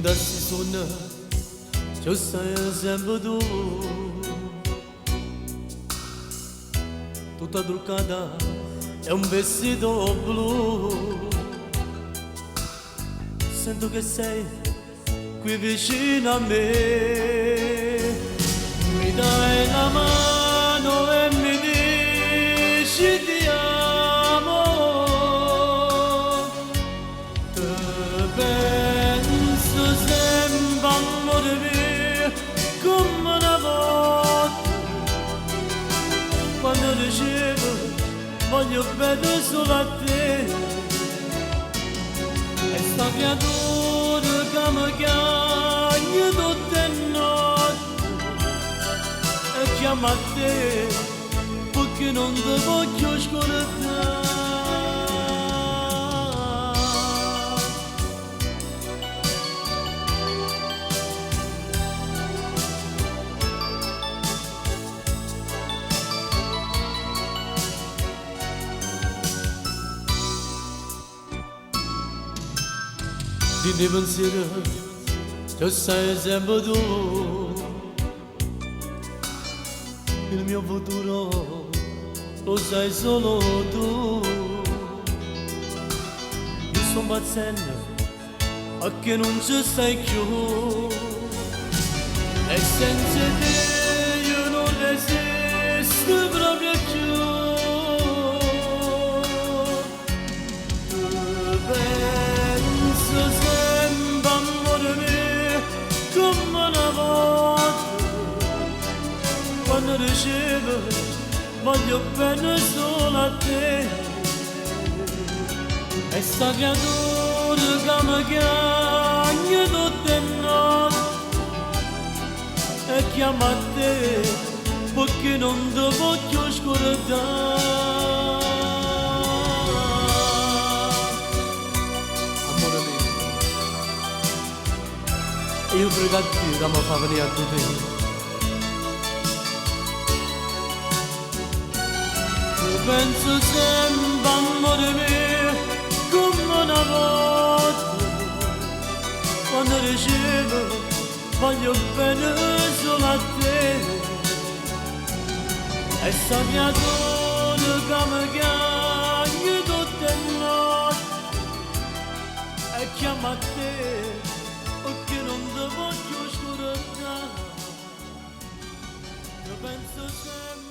Dint' a 'sti suonne ce staje sempe tu. Tutta truccata e un vestito blu. Sento che sei qui vicino a me. Mi dai la mano e mi dici ti amo. Te penso sempre amore mio come una volta quando dicevo voglio bene solo a te. E sta creatura che mi chiama tutte le notti e chiama a te perché non ti voglio scordare. Dint' 'e pensieri ce stai sempre tu. Il mio futuro lo sai solo tu. Io sto impazzendo a che non ci stai più. E senza te io non esisto proprio più. Te penso sempre amore mio come una volta quando dicevo voglio bene solo a te. E sta creatura che mi chiama tutte le notti e chiama a te perché non ti voglio scordare. Amore mio, io prego a Dio che mi fa venire a te. Penso sempre amore mio come una volta quando dicevo voglio bene solo a te. E sta creatura che mi chiama tutte le notti e chiama a te perché non ti voglio scordare. Io penso sempre